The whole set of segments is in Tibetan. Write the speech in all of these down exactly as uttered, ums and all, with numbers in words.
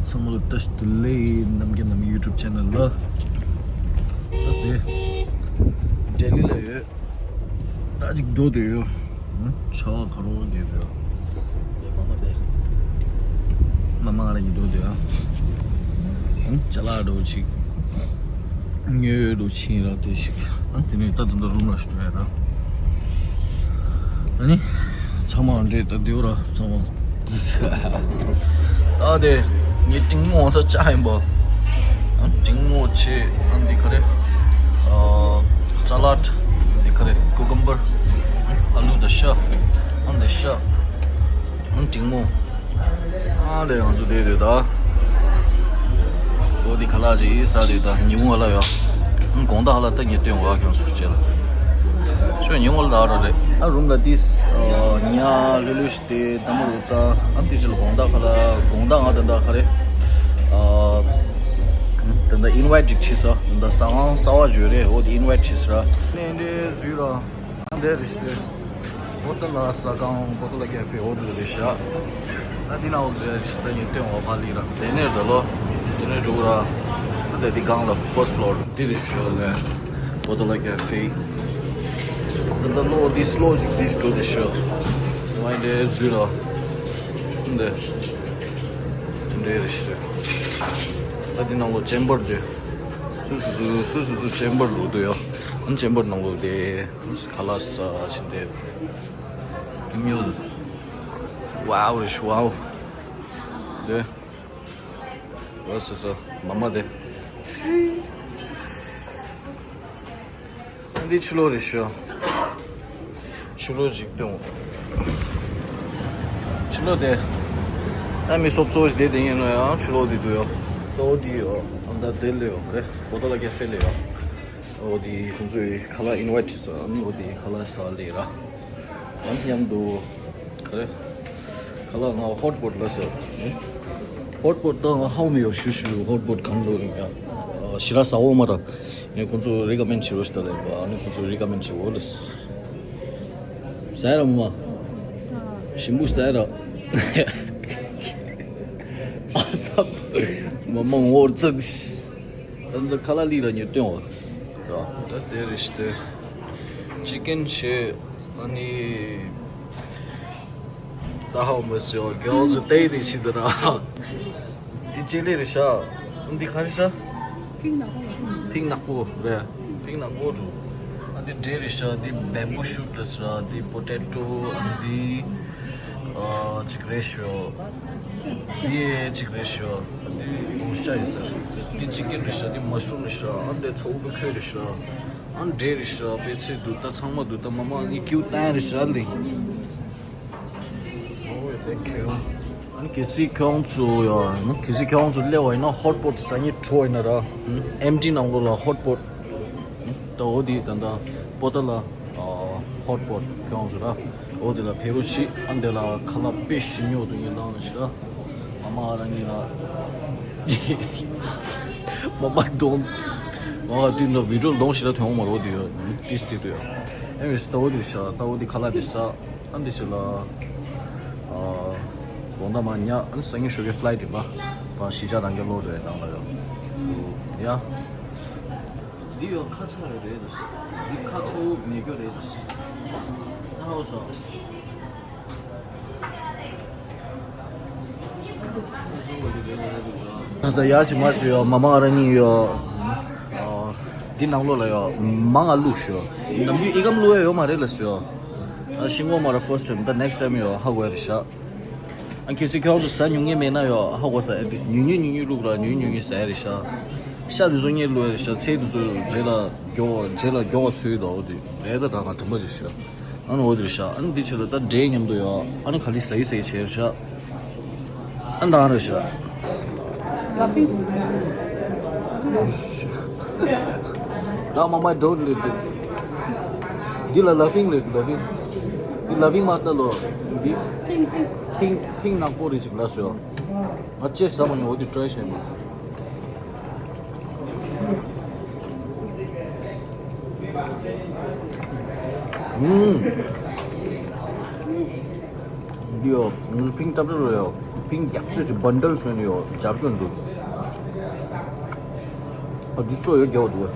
ཚང་མ་ལ་བཀྲ་ཤིས་བདེ་ལེགས། རྣམ་རྒྱལ་རྣམ་པའི་ཡུ་ཊུབ་ཆེ་ནལ་ལ། ད་དེ་ལྡི་ལི་ལ་ཡོད། ད་ཅིག་འགྲོ་དུས་ཡོད། ཧུམ། ཆར་པ་ག་རེ་རྒྱབ་ཡོད། དེ་མ་མ་དེ། མ་མ་ང་རང་གཉིས་འགྲོ་དུས་ཨ། ཧུམ། ཅ་ལག་འགྲོ་ཅིག་ཉོས་ཡོད་འགྲོ་ཕྱིན་ར་དེ་ཞིག་ཨ། དེ་ནས་ད་ད་ད་རུམ་ལ་ཞུ་ཡ་ར། ཨ་ནི། ཚང་མ་འདྲེ་ད་དེའུ་ར་ཚང་མ། ད་དེ་ངའི་ཏིང་མོ་ས་ཆ་ཡིན་པ། ཨ། ཏིང་མོ་ཆེ། ཨ། འདི་ག་རེ། ཨ། ས་ལད། འདི་ག་རེ། ཀུ་ཀམ་བར། ཨ་ལུ་དང་ཤ། ཨ། འདི་ཤ། ཨ། ཏིང་མོ། ཨ་ལས་ང་ཚོ་བསྡད་དུས་ད། འོ་འདི་ཁ་ལག་ཅིག་ཟ་དུས་ད་ཉིན་མོ་ཧ་ལ་ཡོད། ཨ། དགོང་དག་ཧ་ལ་ད་ངས་སྟོན་འོག་ཁྱོད་ཚོ་རྗེས་ལ། ཤོད་ཉིན་མོ་ལ་ད་ར་རེད། ཨ། རུམ་ལ་ཏིས། ཨ། ཉ་ལེ་ལེ་ཞིག་དེ་ད་མ་རུ་ད། ཨ། ཏིས་ལ་དགོང་དག་ཁ་ལ་དགོང་དག་ང་ད་ད་ཁ་རེད། ཨ། ད་ད་ཨིན་ཝའིཊ་ཅིག་བྱས་ས། ད་ཟ་ཁང་གསར་པ་བརྗོད་རེད། འོ་དེ་ཨིན་ཝའིཊ་བྱས་ས་ར། ནས་འདྲེ་འཛུལ་ར། འདི་རེད་ཤག་འོ་ད་ལ་ཟ་ཁང་པོ་ཏོ་ལ་ཀེ་ཧྥེ་འོ་དེ་རེད་ཤག་ད་འདི་ན་འོ་རེད་ཤག་ད་ངས་སྟོན་འོ་ཕ་ལི་ར། དེ་ནས་འགྲོ་ལོ། དེ་ནས་འགྲོ་ར། ད་འདི་སྒང་ལ་ཕར་སི་ཊི་ཕི་ལོར་འདི་རེད་ཤག་ལ་པོ་ཏོ་ལ་ཀེ་ཧྥེ། ད་ད་ལོ་འདི་སི་ལོ་ཞིག་འདི་འགྲོ་རེད་ཤག་ཝའི་འདི་འཛུལ་ར། འདི་འདི་རེད་ཤག་ད་འདི་ནང་ལོ་ཅེམ་བར་འདི། སུ་སུ་སུ་སུ་སུ་སུ་ཅེམ་བར་ལོ་འདུག་ཡོ། ཨ། ཅེམ་བར་ནང་ལོ་འདི། ཁ་ལག་ཟ་བཞིན་བསྡད། ཀིམ་ཡོད། ཝའོ་རེད་ཤག་ཝའོ། དེ། ཝ་ཟ་ཟ། མ་མ་དེ། འདི་ཕྱི་ལོགས་རེད་ཤག་ཕྱི་ལོགས་ཅིག་སྟོན། ཕྱི་ལོགས་དེ། ཨ། མི་སོབ་སོབ་ཞིག་བསྡད་དེ་ཡིན་ན་ཡང་ཕྱི་ལོགས་དེ་འདུག་ཡོ། ཏོ་འདི་ཡོ། ཨ། ད་དེ་ལས་ཡོ་རེད། པོ་ཏོ་ལ་ཀེ་ཧྥེ་ལས་ཡོ། འོ་དེ་ཁོང་ཚོས་ཁ་ལག་ཨིན་ཝའིཊ་བྱས་སོང་། ཨ་ནི་འོ་དེ་ཁ་ལག་ཟ་ལས་ར། ཨ་ནི་མཉམ་དུ་ག་རེ། ཁ་ལག་ང་ཧོཊ་པོཊ་ལ་ཟ། ཧོཊ་པོཊ་ད་ང་ཧ་གོ་མི་ཡོད། ཤུ་ཤུ་ཧོཊ་པོཊ་གང་འདུག་ཡ། ཞེ་དྲག་ཟ་འོ་མ་ར། ངས་ཁོང་ཚོ་རི་ཀ་མེན་བྱེད་རོགས་ཞེས་ལབ་པ། ཨ་ནི་ཁོང་ཚོ་རི་ཀ་མེན་བྱེད་འོ་ལ། ཟ་ར་མ། ཞིམ་པོ་ཟ་ར། ཨ་ཙ། མ་མ་ངོ་ཚ་དི། ད་ཁ་ལག་ལི་ར་ཉོ་སྟོན་འོ། ད་དེ་རེད་ཤག་ཅི་ཀན་བྱས། ཨ་ནི། ད་ཧ་མ་སོ་གེ་ཨོ་ཚོ་ཏེ་ཏེ་ཤི་ད་ར། འདི་ཅི་ལི་རེད་ཤག་འདི་ག་རེ་ཤག་ཕིང་ནག་པོ་རེད། ཕིང་ནག་པོ་འདུག་ཨ་འདི་འབྲས་རེད་ཤག་འདི་བེམ་བུ་ཤུཊ་རེད་ཤག་འདི་པོ་ཏེ་ཏོ། ཨ་འདི་ཨ་ཅིག་རེད་ཤག་འདི་ཅིག་རེད་ཤག་འདི་ལོ་ཤ་ཡིན་ས་རེད། འདི་ཅི་ཀན་རེད་ཤག་འདི་མ་ཤུ་རུམ་རེད་ཤག་ཨ་འདི་ཚོ་བོ་ཁོས་རེད་ཤག་ཨ་འབྲས་རེད་ཤག་པེ་ཚེ་འདུག་ད་ཚང་མ་འདུག་ད་མ་མ་ནི་ཀིའུ་ཏན་རེད་ཤག་ལི། Oh, thank you. ཨ་ནི་གལ་སྲིད་ཁྱོད་ཚོ་ཡ། ཨ་ནི་གལ་སྲིད་ཁྱོད་ཚོ་སླེབས་པ་ཡིན་ན་ཧོཊ་པོཊ་ཟ་སྙིང་བྲོ་ཡིན་ན་ར། ཨེམ་ཊི་ནང་ལོགས་ལ་ཧོཊ་པོཊ། ད་འོ་དེ་ད་ལྟ་པོ་ཏོ་ལ་ཧོཊ་པོཊ་ཁྱོད་ཚོ་ར། འོ་དེ་ལ་ཕེབས་རོགས་བྱེད། ཨ་འདི་ལ་ཁ་ལག་དཔེ་ཞིམ་ཉོ་དུ་ངས་བཏང་ནས་ཤི་ར། མ་མ་རང་ཉིད་ལ། མ་མ་གདོང་། མ་མ་དུས་འདི་བི་ཌིའོ་གདོང་ཞིག་ལ་ཐོན་འོང་མ་རོགས་དུ་ཡོད། ཏིས་ཏི་དུ་ཡོད། ཨེ་ཝེས་ད་འོ་དེ་ཤ་ད་འོ་དེ་ཁ་ལག་དེ་ཟ། ཨ་འདི་ཕྱི་ལ། ཨ། དགོང་དག་མ་ཉལ། ཨ་ནི་སང་ཉིན་ཞོགས་ཀས་ཕ་ལའི་ཊི་ཡིན་པ། ཕ་གཞིས་ཆགས་རང་སྐྱ་ལོག་རེད་ནང་ལ་ཡོད། ཡ། འདི་ཡོད་ཁ་ཚ་ཡོད་རེད་དུ། འདི་ཁ་ཚ་བོ་མེད་རྒྱུ་རེད་དུ། ད་འོ་སོ། ད་ལྟ་ཡར་ཅིག་མར་ཅིག་ཡོད། མ་མ་ང་རང་གཉིས་ཡོད། ཨ། འདི་ནང་ལོགས་ལ་ཡོད། མ་ང་བླུགས་ཤོག་ནམ་རྒྱུན་ཨི་ཀམ་བླུགས་ཡ་ཡོད་མ་རེད་ལ་ཤོག་ཨ་ཤིང་འོ་མ་ར་ཕར་སི་ཊི་ཊེམ། ད་ནེག་སི་ཊེམ་ཡོད་ཧ་གོ་ཡ་རེད་ཤག་ཨ་གལ་སྲིད་ཁྱོད་ཚོ་ཟ་མྱོང་མཁན་མེད་ན་ཡོད་ཧ་གོ་ས། ཨེ་ཏིས་ཉུང་ཉུང་ཉུང་ཉུང་བླུགས་ར། ཉུང་ཉུང་ཉུང་ཉུང་ཟ་ཡ་རེད་ཤག་ཤ་དེ་ཚོ་ངས་བླུགས་ཡ་རེད་ཤག་ཚལ་དེ་ཚོ་རྗེས་ལ་མགྱོགས་རྗེས་ལ་མགྱོགས་ཚོས་དོ་དེ་རེད། ད་ད་ང་དྲན་པ་ཅིག་ཤོད། ཨ་ནི་འོ་དེ་རེད་ཤག་ཨ་ནི་འདི་ཕྱི་ལ་ད་འབྲས་མཉམ་དུ་ཡོད། ཨ་ནི་ག་ལེ་ཟ་ཡི་ཟ་ཡི་བྱས་རེད་ཤག་ཨ་ནི་ད་རེད་ཤག་ལ་ཕིང་། ད་མ་མ་ཌོན་ལེ་ཏི། འདི་ལ་ལ་ཕིང་ལེ་ཏི། ལ་ཕིང་། འདི་ལ་ཕིང་མ་ལྟ་ལོ། འདི་ཕིང་ཕིང་ཕིང་ནག་པོ་རེད་ཅིག་ལ་སོ། ང་ཅེས་ཟ་མ་མྱོང་། འོ་དེ་ཊི་རའི་བྱས་མ། ཨུམ། འདི་ཡོ། ཕིང་ཏབ་ཏབ་ཡོ། ཕིང་རྒྱག་ཚད་ཀྱི་བན་ཌལ་བཟོས་ནས་ཡོ། སྦྱར་གྱོན་འདུག་ཨ་འདི་སོ་ཡོ་རྒྱག་འདུག་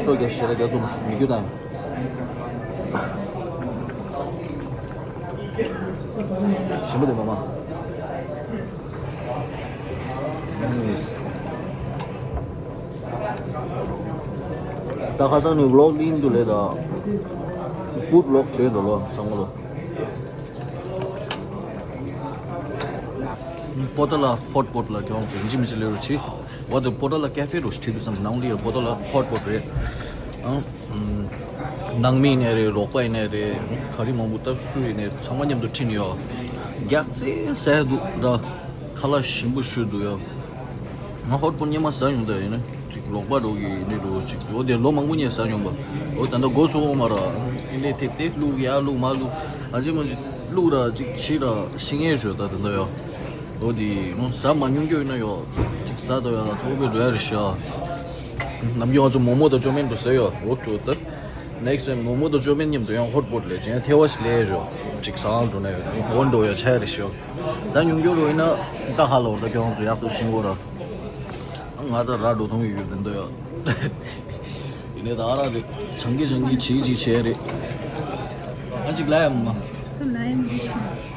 སོ་རྒྱག་ཞེ་དྲག་རྒྱག་འདུག་མི་རྒྱུ་དང་། ཞིམ་པོ་འདུག་མ་མ། ད་ཁ་སང་ནས་ཝི་ལོག་ལིན་དུ་ལས་ད། ཧྥུཌ་ཝི་ལོག་བྱས་འདུག་ལོ་ཚང་མ་ལོ། པོ་ཏ་ལ་ཧོཊ་པོཊ་ལ་གྱོང་ཚོ་ཡིན་གཅིག་མིན་གཅིག་ལས་རུ་ཆི། འོ་དེ་པོ་ཏ་ལ་ཀེ་ཧྥེ་རུ་ཆི་དུ་སམ་ནང་ལི་པོ་ཏ་ལ་ཧོཊ་པོཊ་རེད། ཨང་། ནང་མི་ཡིན་ནའི་རེད། རོགས་པ་ཡིན་ནའི་རེད། ག་རེ་མང་པོ་སྟབས་སུ་ཡིན་ནའི་ཚང་མ་མཉམ་དུ་ཁྲིད་ནས་ཡོ། རྒྱག་ཚད་ཟས་འདུག་ར། ཁ་ལག་ཞིམ་པོ་ཞུ་འདུག་ཡོ། ང་ཧོཊ་པོཊ་སྙེ་མ་ཟ་ཡོང་ད་ཡིན་ན་ཅིག་ལོག་པ་འགྲོ་གི་ཡིན་འགྲོ་ཅིག་འོ་དེ་ལོ་མང་པོ་ཉེ་ཟ་མྱོང་པ། འོ་ད་ལྟ་སྒོ་ཚུགས་འོང་མ་ར། ཨིན་ལེ་ཐེ་ཐེ་བླུག་ཡ་བླུག་མ་བླུག་ཨ་ཅི་མ་ཅི་བླུག་ར་ཅིག་ཕྱི་ར་ཤི་ངེས་ཞོ་ད་དེ་འདྲ་ཡོ། འོ་དེ་ཟ་མ་མྱོང་རྒྱུ་ཡིན་ན་ཡོ། ཅིག་ཟ་ད་ཡོ་ད་ཚོགས་པའི་འགྲོ་ཡ་རེ་ཤ། ནམ་རྒྱུན་ང་ཚོ་མོག་མོག་དང་ཅོ་མིན་འགྲོ་ཟེར་ཡོ། འོ་འགྲོ་ད། ནེགསི་ཊའིམ་མོག་མོག་དང་ཅོ་མིན་མཉམ་དུ་ཡང་ཧོཊ་པོཊ་ལས་ཅན་ཐེ་བ་ཞིག་ལས་ཡོ། ཅིག་ཟ་འགྲོ་ན་ཡོ། འོ་འགྲོ་ཡ་ཆ་ཡ་རེ་ཤ། ཟ་མྱོང་རྒྱུ་རོ་ཡིན་ན་ད་ཧ་ལོ་ད་ཁྱོད་ཚོ་ཡག་ཏུ་ཤིང་གོ་ར། ང་ད་ར་འགྲོ་ཐོང་ཡོད་དེ་འདྲ་ཡོད། ཡིན་ནའི་ད་ར་རེད། བྱང་གི་བྱང་གི་བྱིས་ཅིག་བྱས་རེད། ཨ་ཅིག་ལ་ཡ་མ།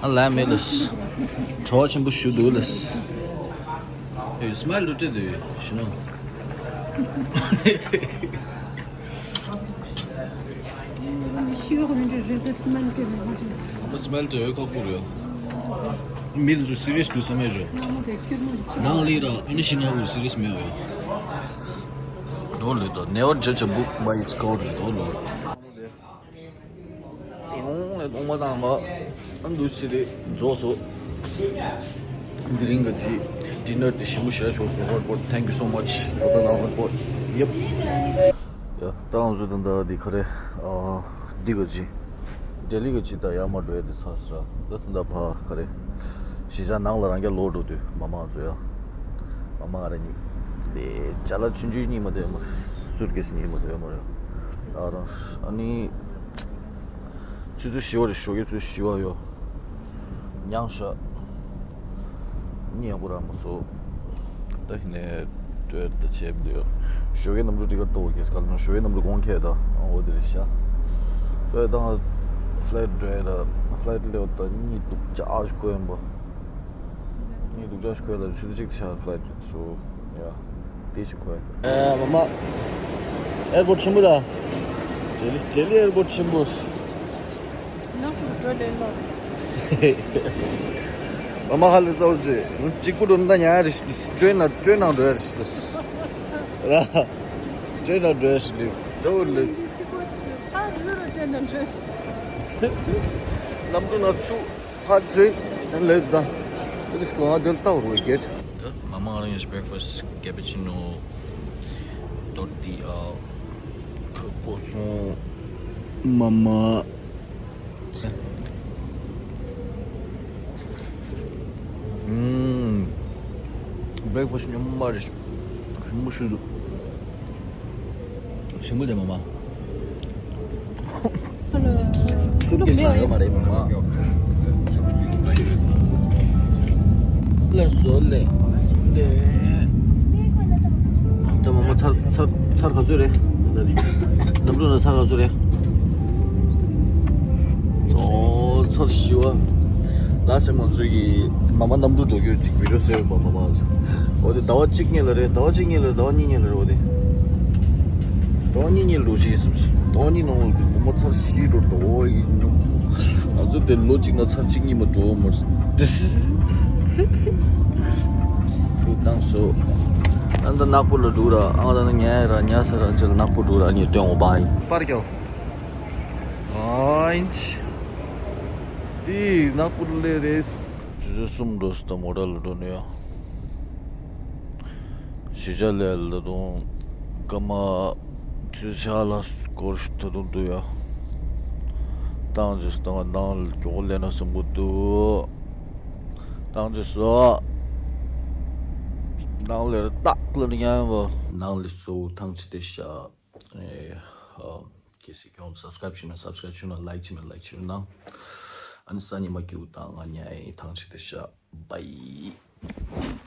ཨ་ལ་མེད་ལ། གྲོགས་ཆེན་པོ་ཞུ་འདུག་ལ། ཨེ་སི་མའིལ་རུ་སྤྲད་འདུག་ཞུ་ན། ཤི་ཡོག་རིན་རེ་རེ་སི་མན་ཏེ་མེད་མ་རེད། ང་སི་མན་ཏེ་ཡོད་ཁག་པོ་རེད། མི་ཚོ་སི་རི་ཡས་དུ་བསམ་ཡས་རེད། ང་མོ་དེ་ཁྱེར་མོ་རེད། ནང་ལི་ར་ཨ་ནི་ཤི་ན་བུ་སི་རི་ཡས་མེད་ཡོད། དོ་ལེ་དོ་never judge a book by its cover རེད་དོ་ལོ། ཡོང་ལེ་གཏོང་མ་བཏང་བ་ཨ་འདུ་ཤི་རེད་རྫོགས་སོ། འདི་རིང་གི་ཅི་ཌི་ནར་དེ་ཞིམ་པོ་ཞེ་དྲག་བྱུང་སོང་། ཧོཊ་པོཊ། Thank you so much ལོ་ད་ལ་ཧོཊ་པོཊ། ཡེབ། ཡ། ད་ང་ཚོ་ད་ལྟ་འདི་ག་རེ། ཨ། འདི་ག་ཅི། ལྡི་ལི་ག་ཅི་ད་ཡར་མར་འགྲོ་ཡ་དེ་ཚར་སོང་ར། ད་ད་ལྟ་ཕ་ག་རེ། གཞིས་ཆགས་ནང་ལ་རང་རྐྱ་ལོག་འགྲོ་དུས་མ་མ་ང་ཚོ་ཡ། མ་མ་ང་ར་གཉིས། དེ་ཅ་ལག་ཆུང་ཆུང་གཉིས་མ་དེ་མ། སུཊ་ཀེ་སི་གཉིས་མ་དེ་མ་རེད། ད་རང་ཨ་ནི། ཆུ་ཚོད་བཞི་པ་རེད། ཞོགས་ཀའི་ཆུ་ཚོད་བཞི་པ་ཡོ། མྱངས་ཤག་གཉིད་ཡག་པོ་རག་མ་སོང་། ད་ཧི་ནས་བྲོས་ད་བྱས་འདུག་ཞོགས་ཀའི་གནམ་གྲུ་ཊི་ཀེ་ཊི་ཏོག་གེ་སི་ག་ལ་ན་ཞོགས་ཀའི་གནམ་གྲུ་དགོང་ཁྱེད་ད་ཨ་འོ་དེ་རེད་ཤག་ད་ད་ང་ཕ་ལའིཊ་བྲོས་ད་ཕ་ལའིཊ་སླེབས་ད་གཉིད་སྡུག་ཅག་ཞིག་ཁུག་ཡིན་པ། གཉིད་སྡུག་ཅག་ཞིག་ཁུག་ད་ཆུ་ཚོད་གཅིག་ཆགས་ཕ་ལའིཊ་སོ་ཡ། དེ་ཞིག་ཁོས། ཨེ་མ་མ། ཨེར་པོརཊ་ཆེན་པོ་ད། ལྡི་ལི་ལྡི་ལི་ཨེར་པོརཊ་ཆེན་པོ། ནག་པོ་འགྲོ་ལེ་ལོ། མ་མ་ཧ་ལས་ཙའུ་ཟེ། གཅིག་པུ་འགྲོ་ན་ད་ཉལ་ཡ་རེད། ཊྲེན་ན་ཊྲེན་ནང་འགྲོ་ཡ་རེད། ར། ཊྲེན་ནང་འགྲོ་ཡ་རེད། ཙའུ་ལེ། གཅིག་པོ་ཞིག་ཨ་རུ་རུ་ཊྲེན་ནང་འགྲོ་ཡ་རེད། གནམ་གྲུ་ནང་ཚུད། Hot drink and let the, let's go out and talk we get. མ་མ་ང་རང་ཡོད་བྷི་རེག་ཕ་སི་ཊི། ཀེ་པུ་ཅི་ནོ། ཏོར་ཏི་ཡ། ཁ་པོ་སོང་། མ་མ། ཨུམ། བྷི་རེག་ཕ་སི་ཊི་ཉོ་མ་རེད། ཞིམ་པོ་ཞིག་འདུག་ཞིམ་པོ་དེ་མ་མ། སུཊ་ཀེ་སི་ནང་ཡོད་མ་རེད་མ་མ། ལགས་སོ་ལགས། དེ། ད་མ་མ་ཚར་ཚར་ཚར་ག་ཚོད་རེད། གནམ་གྲུ་ནང་ཚར་ག་ཚོད་རེད། ཨོ་ཚར་བཞི་པ། ད་སེམས་ང་ཚོའི་གི་མ་མ་གནམ་གྲུ་འགྲོ་རྒྱུ་ཅིག་བི་ཌི་ཡོ་བཟོས་ཡོད་པ་མ་མ་ཚོ། འོ་དེ་ཟླ་བ་གཅིག་གཉིས་ལ་རེད། ཟླ་བ་གཅིག་གཉིས་ལ་རེད། ཟླ་བ་གཉིས་གཉིས་ལ་རེད། འོ་དེ། ཟླ་བ་གཉིས་གཉིས་ལ་འགྲོ་ཞིག་ཡིན་སེམས། ཟླ་བ་གཉིས་ནང་ལ་མ་མ་ཚར་བཞི་འགྲོ་འགྲོ་འོ་ཡིན་ནོ། ང་ཚོ་དེ་ལོ་གཅིག་ནང་ཚར་གཅིག་གཉིས་མ་འགྲོ་མ་རེད། ཕུག་བཏང་སོ། ཨ་ད་ནག་པོ་ལ་འགྲོ་ར། ཨ་ད་ན་ཉལ་ར་ཉལ་ས་ར་ཅིག་ནག་པོ་འགྲོ་ར་ཉེ་སྟོན་འོ་བ་ཡིན། པར་ཀྱོ། ཨིན། འདི་ནག་པོ་ལས་རེད། ཆུ་ཚོད་གསུམ་འགྲོ་སོང་། ད་མོ་ཊ་ལ་འགྲོ་ནས་ཡ། གཞིས་ཆགས་ལ་ད་དུང་སྐར་མ་ཆུ་ཚོད་ལ་སྐོར་ཞིག་ད་དུང་འདུག་ཡ། བཏང་རྗེས་སུ་ད་ང་ནང་ལ་མགྱོགས་པོ་སླེབས་ན་བསམ་གྱི་འདུག་བཏང་རྗེས་སུ། ནང་ལེར་ཏག་ལ་ཉན་བོ། ནང་ལེ་སོ་ཐང་ཆེ་དེ་ཤ། ཨེ། ཧ། གལ་སྲིད་ཁྱོད་སབ་སི་ཀ་རེབ་བྱས་ན་སབ་སི་ཀ་རེབ་བྱས་ན། ལའིག་བྱས་ན་ལའིག་བྱས་ན། ཨ་ནི་སང་ཉིན་མ་སྐྱིད་པོ་དང་ང་ཉལ་ཡིན། ཐང་ཆེ་དེ་ཤ། བཱའི།